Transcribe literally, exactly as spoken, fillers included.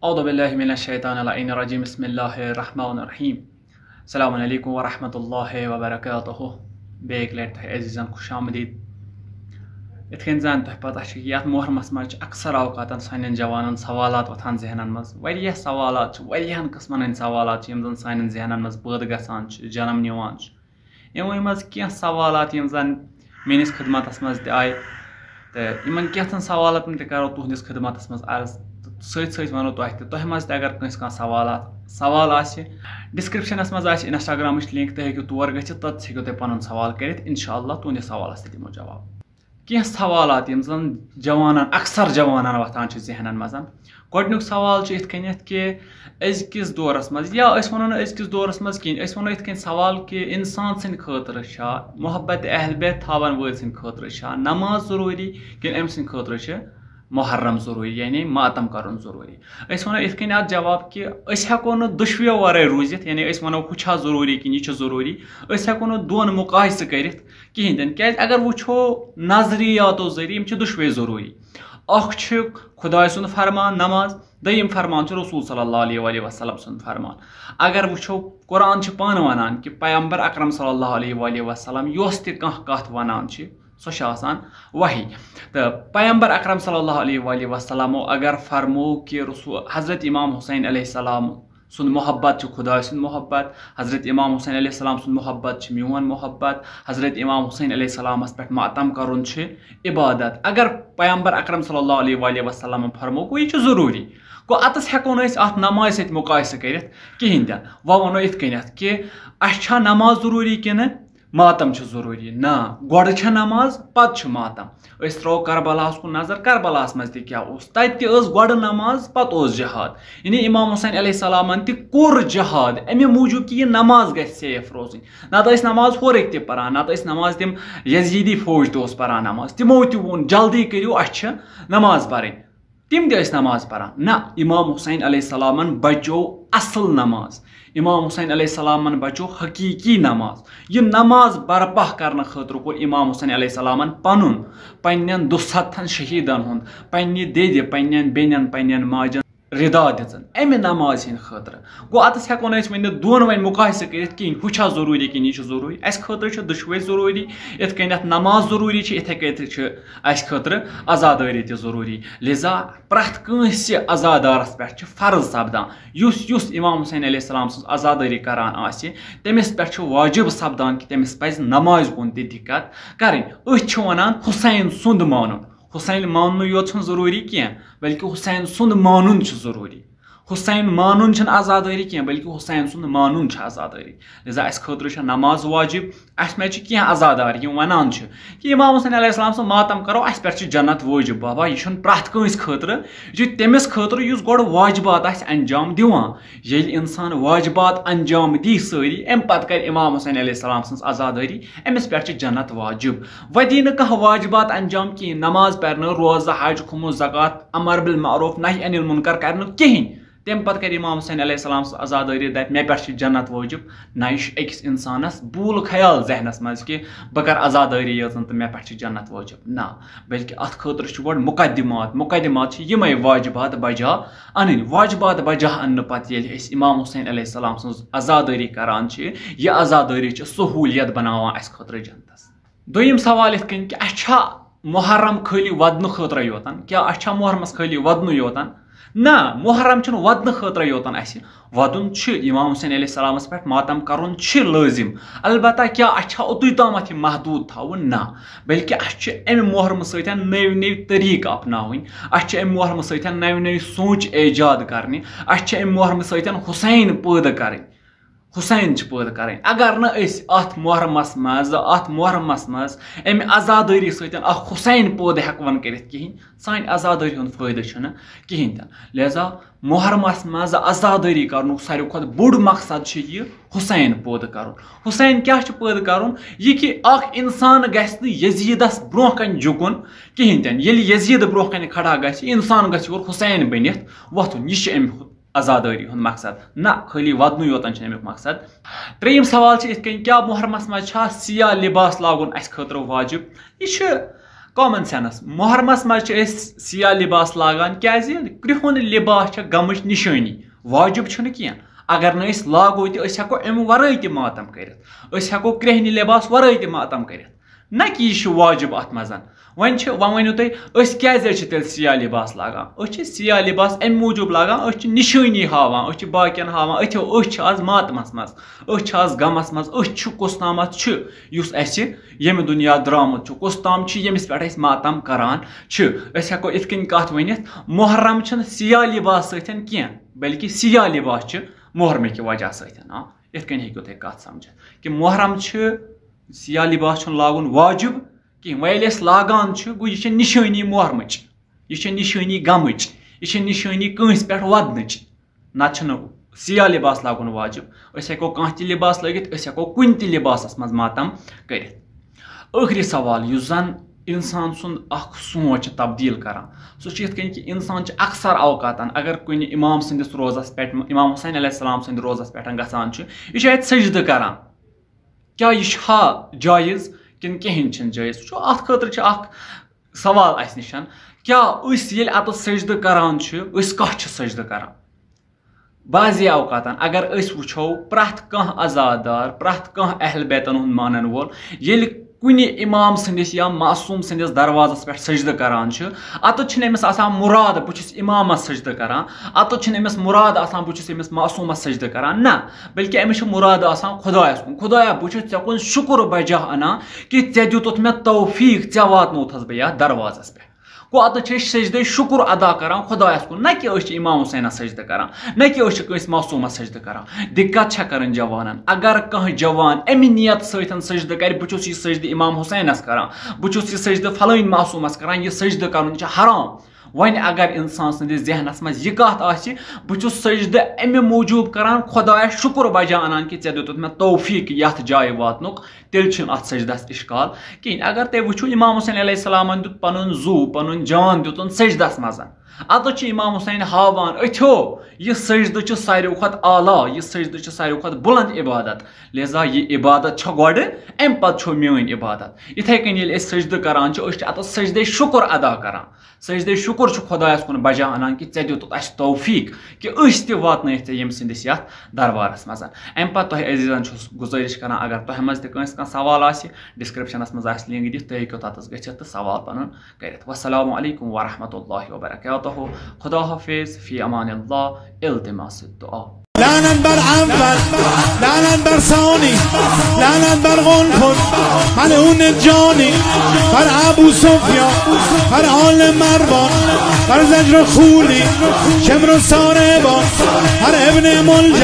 اعوذ باللہ من الشیطان اللعین الرجیم، بسم اللہ الرحمن الرحیم۔ السلام علیکم ورحمۃ اللہ وبرکاتہ۔ بیٚیہِ اَکہِ لَٹہِ تۄہہِ عزیٖزَن خوش آمدید۔ یِتھ کٔنۍ زَن تۄہہِ پَتہ چھِ، یَتھ محرمَس منٛز چھِ اکثر اوقاتَن سانٮ۪ن جوانَن سوالات وۄتھان ذہنَن منٛز۔ واریاہ سوالات چھِ، واریاہَن قٕسمَن ہٕنٛدۍ سوالات چھِ، یِم زَن سانٮ۪ن ذہنَن منٛز پٲدٕ گژھان چھِ، جنم نِوان چھِ۔ یِمَے منٛز کینٛہہ سوالات، یِم زَن میٛٲنِس خدمتَس منٛز تہِ آیہِ، تہٕ یِمَن کینٛژَن سوالاتَن تہِ کَرو تُہٕنٛدِس خدمتَس منٛز عرض، تہٕ سۭتۍ سۭتۍ وَنو تۄہہِ تہِ، تۄہہِ منٛز تہِ اگر کٲنٛسہِ کانٛہہ سوالات، سوال آسہِ، ڈسکرپشنَس منٛز آسہِ Instagram-ٕچ link، تُہۍ ہیٚکِو تور گٔژھِتھ، تَتہِ ہیٚکِو تُہۍ پَنُن سوال کٔرِتھ، اِنشاء اللہ تُہٕنٛدِس سوالَس تہِ دِمو جواب۔ کینٛہہ سوالات، یِم زَن جوانَن، اکثر جوانَن وۄتھان چھِ ذہنَن منٛز۔ گۄڈٕنیُک سوال چھُ یِتھ کٔنٮ۪تھ کہِ أزکِس دورَس منٛز، یا أسۍ وَنو نہٕ أزکِس دورَس منٛز کِہیٖنۍ، أسۍ وَنو یِتھ کٔنۍ سوال کہِ اِنسان سٕنٛدِ خٲطرٕ چھا، محبت اہل بیت تھاوَن وٲلۍ سٕنٛدِ خٲطرٕ چھا نماز ضروٗری، کِنہٕ أمۍ سٕنٛدِ خٲطرٕ چھِ محرم ضروٗری، یعنی ماتم کَرُن ضروٗری؟ أسۍ وَنو یِتھ کٔنۍ اَتھ جواب کہِ أسۍ ہٮ۪کو نہٕ دُشوٕیو وَرٲے روٗزِتھ، یعنی أسۍ وَنو ہُہ چھا ضروٗری کِنہٕ یہِ چھُ ضروٗری، أسۍ ہٮ۪کو نہٕ دۄن مقایسہٕ کٔرِتھ کِہیٖنۍ تہِ نہٕ۔ کیٛازِ اگر وٕچھو نظریاتو ذٔریعہٕ، یِم چھِ دُشوٕے ضروٗری۔ اَکھ چھُ خۄداے سُنٛد فرمان نماز، دوٚیِم فرمان چھُ رسول صلی اللہ علیہ وآلہ وسلم سُنٛد فرمان۔ اگر وٕچھو، قرآن چھُ پانہٕ وَنان کہِ پیغمبر اکرم صلی اللہ علیہ وآلہ وسلم یۄس تہِ کانٛہہ کَتھ وَنان چھِ، سۄ چھِ آسان وحی۔ تہٕ پیغمبر اکرم صلی اللہ علیہ وآلہ وسلمو اگر فرموو کہِ رسول، حضرت امام حسین علیہ السلام سُنٛد محبت چھُ خۄداے سُنٛد محبت، حضرت امام حسین علیہ السلام سُنٛد محبت چھُ میون محبت، حضرت امام حسین علیہ السلامَس پٮ۪ٹھ ماتم کَرُن چھُ عبادت۔ اگر پیغمبر اکرم صلی اللہ علیہ وآلہ وسلم فرموو، گوٚو یہِ چھُ ضروٗری۔ گوٚو اَتَس ہٮ۪کو نہٕ أسۍ اَتھ نمازِ سۭتۍ مقایسہٕ کٔرِتھ کِہیٖنۍ تہِ نہٕ۔ وۄنۍ وَنو یِتھ کٔنٮ۪تھ کہِ اَسہِ چھا نماز ضروٗری کِنہٕ ماتم چھُ ضروٗری؟ نہ، گۄڈٕ چھےٚ نماز، پتہٕ چھُ ماتم۔ أسۍ ترٛاوو کربلاہَس کُن نظر، کربلاہَس منٛز تہِ کیٛاہ اوس؟ تَتہِ تہِ ٲس گۄڈٕ نماز، پتہٕ اوس جہاد۔ یعنی امام حسین علیہ السلامن تہِ کوٚر جہاد اَمہِ موٗجوٗب کہِ یہِ نماز گژھِ safe روزٕنۍ۔ نتہٕ ٲسۍ نماز ہورٕکۍ تہِ پران، نتہٕ ٲسۍ نماز تِم یزیدی فوج تہِ اوس پران نماز، تِمو تہِ ووٚن، "جلدی کٔرِو، اَسہِ چھِ نماز پرٕنۍ۔" تِم تہِ ٲسۍ نماز پران۔ نہ، امام حسین علیہ السلامن بچو اصل نماز، امام حسین علیہ السلامن بچو حقیقی نماز۔ یہِ نماز برپا کرنہٕ خٲطرٕ کوٚر امام حسین علیہ السلامن پنُن، پننٮ۪ن دُستتھن شہیدن ہُنٛد، پننہِ دیدِ، پننٮ۪ن بیٚنٮ۪ن، پننٮ۪ن ماجن ردا دِژن امہِ نمازِ ہٕنٛدِ خٲطرٕ۔ گوٚو، اتس ہٮ۪کو نہٕ أسۍ ؤنِتھ دۄن وۄنۍ مقایسہٕ کٔرِتھ کِہیٖنۍ، ہُہ چھا ضروٗری کِنہٕ یہِ چھُ ضروٗری۔ اسہِ خٲطرٕ چھِ دُشوے ضروٗری، یِتھ کٔنٮ۪تھ نماز ضروٗری چھِ، یِتھے کٔنۍ چھِ اسہِ خٲطرٕ عزادٲری تہِ ضروٗری۔ لہذا پرٛٮ۪تھ کٲنٛسہِ عزادارس پٮ۪ٹھ چھِ فرض سپدان، یُس یُس امام حسین علیہ السلام سٕنٛز عزادٲری کران آسہِ، تٔمِس پٮ۪ٹھ چھُ واجب سپدان کہِ تٔمِس پزِ نمازِ کُن تہِ دِقت کرٕنۍ۔ أتھۍ چھِ ونان حسین سُنٛد مانُن۔ حسین ماننُے یوت چھُنہٕ ضروٗری کینٛہہ، بلکہِ حسین سُنٛد مانُن چھُ ضروٗری۔ حسین مانُن چھُنہٕ عزادٲری کینٛہہ، بلکہِ حسین سُنٛد مانُن چھُ عزادٲری۔ لہذا اسہِ خٲطرٕ چھےٚ نماز واجب۔ اسہِ منٛز چھِ کینٛہہ عزادار، یِم ونان چھِ کہِ امام حسین علیہ السلام سُنٛد ماتم کرو، اسہِ پٮ۪ٹھ چھِ جنت وٲجب۔ بابا، یہِ چھُنہٕ پرٛٮ۪تھ کٲنٛسہِ خٲطرٕ، یہِ چھُ تٔمِس خٲطرٕ یُس گۄڈٕ واجبات آسہِ انجام دِوان۔ ییٚلہِ انسان واجبات انجام دی سٲری، امہِ پتہٕ کرِ امام حسین علیہ السلام سٕنٛز عزادٲری، أمِس پٮ۪ٹھ چھِ جنت واجب۔ وۄنۍ دی نہٕ کانٛہہ واجبات انجام کِہیٖنۍ، نماز پرنہٕ، روزٕ، حج، خمس، زکوٰۃ، امر بالمعروف، نہی عن المنکر کرنہٕ کِہیٖنۍ۔ تمہِ پتہٕ کرِ امام حسین علیہ السلام سٕنٛز عزادٲری، دپہِ، "مےٚ پٮ۪ٹھ چھِ جنت وٲجب"۔ نہ، یہِ چھُ أکِس انسانس بوٗل خیال ذہنس منٛز کہِ بہٕ کرٕ عزادٲری یٲژن تہٕ مےٚ پٮ۪ٹھ چھِ جنت وٲجب۔ نہ، بلکہِ اتھ خٲطرٕ چھُ گۄڈٕ مقدمات۔ مقدمات چھِ یِمے واجبات بجا انٕنۍ۔ واجبات بجا اننہٕ پتہٕ ییٚلہِ أسۍ امام حسین علیہ السلام سٕنٛز عزادٲری کران چھِ، یہِ عزادٲری چھِ سہوٗلیت بناوان اسہِ خٲطرٕ جنتس۔ دوٚیِم سوال یِتھ کٔنۍ کہِ اَسہِ چھا محرم خٲلی وَدنہٕ خٲطرَے یوتَن؟ کیٛاہ اَسہِ چھا محرمَس خٲلی وَدنُے یوتَن؟ نہ، محرم چھُنہٕ وَدنہٕ خٲطرَے یوتَن اَسہِ۔ وَدُن چھُ، امام حسین علیہ السلامَس پٮ۪ٹھ ماتم کَرُن چھُ لٲزِم۔ البتہ کیٛاہ اَسہِ چھا اوٚتُے تامَتھ یہِ محدوٗد تھاوُن؟ نہ، بلکہِ اَسہِ چھُ اَمہِ محرمہٕ سۭتۍ نٔوۍ نٔوۍ طریٖقہٕ اپناوٕنۍ، اَسہِ چھِ اَمہِ محرمہٕ سۭتۍ نٔوۍ نٔوۍ سونٛچ ایجاد کَرنہِ، اَسہِ چھِ اَمہِ محرمہٕ سۭتۍ حسین پٲدٕ کَرٕنۍ۔ حسین چھِ پٲدٕ کَرٕنۍ۔ اگر نہٕ أسۍ اَتھ محرمَس منٛز، اَتھ محرمَس منٛز اَمہِ عزادٲری سۭتۍ اَکھ حسین پٲدٕ ہٮ۪کون کٔرِتھ کِہیٖنۍ، سانہِ عزادٲری ہُنٛد فٲیدٕ چھُنہٕ کِہیٖنۍ تہِ نہٕ۔ لہذا محرمَس منٛز عزادٲری کَرنُک ساروی کھۄتہٕ بوٚڑ مقصد چھُ یہِ حسین پٲدٕ کَرُن۔ حسین کیٛاہ چھُ پٲدٕ کَرُن؟ یہِ کہِ اَکھ اِنسان گژھِ نہٕ یزیٖدَس برٛونٛہہ کَنہِ جُکُن کِہیٖنۍ تہِ نہٕ۔ ییٚلہِ یزیٖد برٛونٛہہ کَنہِ کھڑا گژھِ، اِنسان گژھِ یورٕ حسین بٔنِتھ وۄتھُن۔ یہِ چھُ اَمہِ عزادٲری ہُنٛد مقصد، نہ خٲلی وَدنُے یوتَن چھُنہٕ اَمیُک مقصد۔ ترٛیٚیِم سوال چھُ یِتھ کٔنۍ، کیٛاہ محرمَس منٛز چھا سیاہ لباس لاگُن اَسہِ خٲطرٕ واجب؟ یہِ چھُ کامن سینس، محرمس منٛز چھِ أسۍ سیاہ لباس لاگان، کیازِ؟ کرٛہُن لباس چھےٚ غمٕچ نشٲنی، واجب چھُنہٕ کینٛہہ۔ اگر نہٕ أسۍ لاگو تہِ، أسۍ ہٮ۪کو امہِ ورٲے تہِ ماتم کٔرِتھ، أسۍ ہٮ۪کو کرٛہنہِ لباس ورٲے تہِ ماتم کٔرِتھ، نہ کہِ یہِ چھُ واجب اتھ منٛز۔ وۄنۍ چھِ، وۄنۍ ؤنِو تُہۍ، أسۍ کیازِ چھِ تیٚلہِ سیاہ لباس لاگان؟ أسۍ چھِ سیاہ لباس امہِ موٗجوٗب لاگان، أسۍ چھِ نشٲنی ہاوان، أسۍ چھِ باقین ہاوان، أتھیو أسۍ چھِ آز ماتمس منٛز، أسۍ چھِ آز غمس منٛز، أسۍ چھِ، کُس تامتھ چھُ یُس اسہِ ییٚمہِ دُنیا درٛامُت چھُ، کُس تام چھُ ییٚمِس پٮ۪ٹھ أسۍ ماتم کران چھِ۔ أسۍ ہٮ۪کو یِتھ کٔنۍ کتھ ؤنِتھ، محرم چھُنہٕ سیاہ لباس سۭتۍ کینٛہہ، بلکہِ سیاہ لباس چھِ محرمہٕ کہِ وجہ سۭتۍ۔ آ، یِتھ کٔنۍ ہیٚکِو تُہۍ کتھ سمجھِتھ کہِ محرم چھِ، سیاہ لباس چھُنہٕ لاگُن واجب کینٛہہ۔ وۄنۍ ییٚلہِ أسۍ لاگان چھِ، گوٚو یہِ چھےٚ نشٲنی محرمٕچ، یہِ چھےٚ نشٲنی غمٕچ، یہِ چھےٚ نشٲنی کٲنٛسہِ پٮ۪ٹھ ودنٕچ۔ نتہٕ چھُنہٕ سیاہ لباس لاگُن واجب۔ أسۍ ہٮ۪کو کانٛہہ تہِ لباس لٲگِتھ، أسۍ ہٮ۪کو کُنہِ تہِ لباسس منٛز ماتم کٔرِتھ۔ ٲخری سوال، یُس زن انسان سُنٛد اکھ سونچ چھِ تبدیل کران، سُہ چھُ یِتھ کٔنۍ کہِ انسان چھُ اکثر اوقاتن، اگر کُنہِ امام سٕنٛدِس روزس پٮ۪ٹھ، امام حسین علیہ السلام سٕنٛدِ روزس پٮ۪ٹھ گژھان چھُ، یہِ چھُ اتہِ سجدٕ کران۔ کیٛاہ یہِ چھا جٲیز کِنہٕ کِہیٖنۍ چھُنہٕ جٲیز؟ وٕچھو، اتھ خٲطرٕ چھُ اکھ سوال اسہِ نِش، کیٛاہ أسۍ ییٚلہِ اتٮ۪تھ سجدٕ کران چھِ، أسۍ کتھ چھِ سجدٕ کران؟ بعضی اوقاتن اگر أسۍ وٕچھو، پرٛٮ۪تھ کانٛہہ عزادار، پرٛٮ۪تھ کانٛہہ اہل بیتن ہُنٛد مانن وول، ییٚلہِ کُنہِ امام سٕنٛدِس یا معصوم سٕنٛدِس دروازس پٮ۪ٹھ سجدٕ کران چھُ، اتٮ۪تھ چھُنہٕ أمِس آسان مُراد، بہٕ چھُس امامس سجدٕ کران، اتٮ۪تھ چھُنہٕ أمِس مُراد آسان، بہٕ چھُس أمِس معصومس سجدٕ کران، نہ، بلکہِ أمِس چھُ مُراد آسان خۄدایس کُن، خۄدایا، بہٕ چھُس ژےٚ کُن شُکُر بجا انان کہِ ژےٚ دیُتُتھ مےٚ توفیٖق، ژےٚ واتنوتھس بہٕ یتھ دروازس پٮ۪ٹھ۔ گوٚو، اتٮ۪تھ چھِ أسۍ سجدے شُکُر ادا کران خۄدایس کُن، نہ کہِ أسۍ چھِ امام حسینس سجدٕ کران، نہ کہِ أسۍ چھِ کٲنٛسہِ معصومس سجدٕ کران۔ دقت چھےٚ کران جوانن۔ اگر کانٛہہ جوان امہِ نیت سۭتۍ سجدٕ کرِ، بہٕ چھُس یہِ سجدٕ امام حسینس کران، بہٕ چھُس یہِ سجدٕ فلٲنۍ معصومس کران، یہِ سجدٕ کرُن چھُ حرام۔ وۄنۍ اگر انسان سٕنٛدِس ذہنس منٛز یہِ کتھ آسہِ، بہٕ چھُس سجدٕ امہِ موٗجوٗب کران، خۄدایا شُکُر بجا انان کہِ ژےٚ دیُتُتھ مےٚ توفیٖق یتھ جایہِ واتنُک، تیٚلہِ چھُنہٕ اتھ سجدس اشکال کِہیٖنۍ۔ اگر تُہۍ وٕچھِو، امام حسین علیہ السلامن دیُت پنُن زُو، پنُن جان دیُتُن سجدس منٛز۔ اتٮ۪تھ چھُ امام حسین ہاوان، أتھیو، یہِ سجدٕ چھُ ساروٕے کھۄتہٕ اعلیٰ، یہِ سجدٕ چھُ ساروٕے کھۄتہٕ بُلند عبادت، لہذا یہِ عبادت چھےٚ گۄڈٕ، امہِ پتہٕ چھو میٲنۍ عبادت۔ یِتھے کٔنۍ ییٚلہِ أسۍ سجدٕ کران چھِ، أسۍ چھِ اتٮ۪تھ سجدے شُکُر ادا کران۔ سجدے شُکُر چھُ خۄدایس کُن بجا انان کہِ ژےٚ دیُتُتھ اسہِ توفیٖق کہِ أسۍ تہِ واتنٲیِتھ ژےٚ ییٚمہِ سٕنٛدِس یتھ دربارس منٛز۔ امہِ پتہٕ تۄہہِ عزیزن چھُس گُزٲرِش کران، اگر تۄہہِ منٛز تہِ کٲنٛسہِ کانٛہہ سوال آسہِ، ڈسکرپشنس منٛز آسہِ لِنک دِتھ، تُہۍ ہیٚکِو تتس گٔژھِتھ تہٕ سوال پنُن کٔرِتھ۔ والسلام علیکم ورحمۃ اللہ وبرکاتہ۔ خدا حافظ، فی امان اللہ، التماس الدعا۔ لعنت بر اول، لعنت بر ثانی، لعنت بر قنفذ، ملعون جانی، بر ابو سفیان، بر آل مروان، بر زجر و خولی، شمر و ساربان، بر ابن ملجم،